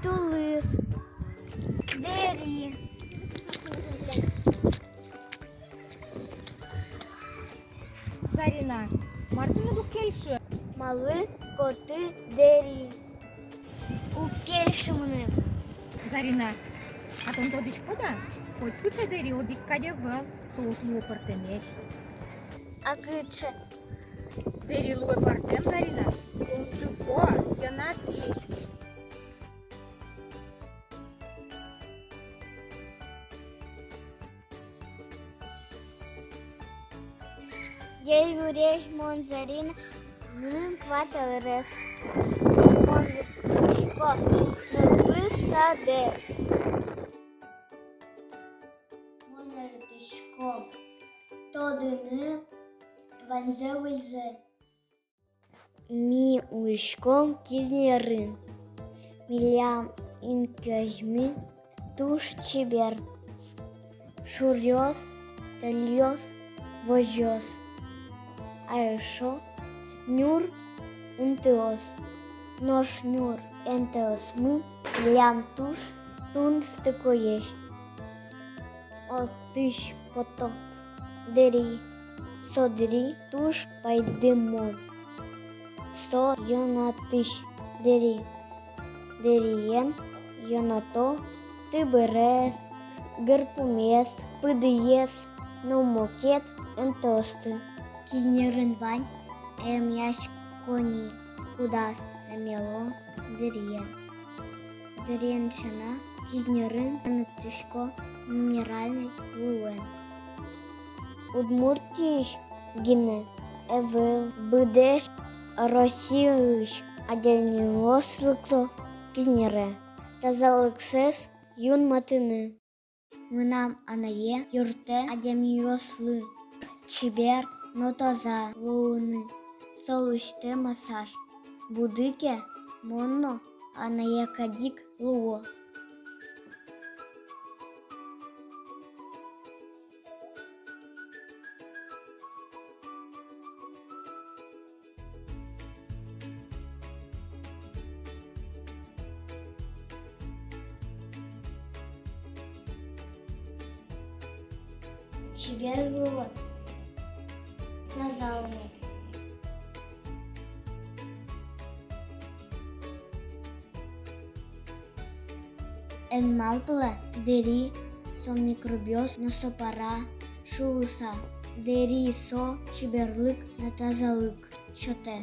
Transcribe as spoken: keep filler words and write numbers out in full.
Тулыс. Дэри. Зарина, мар тыныд уг кельшы? Малы коты дэри? Уг кельшы мыным. Зарина, а тон тодӥськод-а, котькыӵе дэри одӥг кадь ӧвӧл, соос луо пӧртэмесь. А кыӵе? Дэри луэ пӧртэм, Зарина, тунсыко, йӧнатӥсь. Ӟеч буресь, мон Зарина, мыным куать арес. Мон ветлӥсько нылпи садэ. Мон яратӥсько тодыны ваньзэ-выльзэ. Ми улӥськом Кизнерын. Милям инкуазьмы туж чебер. Шуръёс, тэльёс, возьёс. А эшшо нюр интыос. Нош нюр интыосмы милям туж тунсыкоесь. Отысь пото дэри. Со дэри туж пайдамо. Со йӧнатӥсь дэри. Дэриен йӧнато тыбырез, гырпумез, пыдыез но мукет интыосты. Кизнерын вань эмъясь кони, кудаз эмъяло дэриен. Дэриен сяна, Кизнерын йӧнатӥсько минеральной луэн. Удмуртиысь гинэ ӧвӧл, быдэс Россиысь адямиос лыкто Кизнере тазалыксэс юнматыны. Мынам анае юрттэ адямиослы чебер но таза луыны, со лэсьтэ массаж. Буды ке, мон но анае кадь ик луо. Чебер луэ тазалык. Эн малпалэ, дэри со микробъёс но со пара шуыса. Дэри со чеберлык но тазалык сётэ.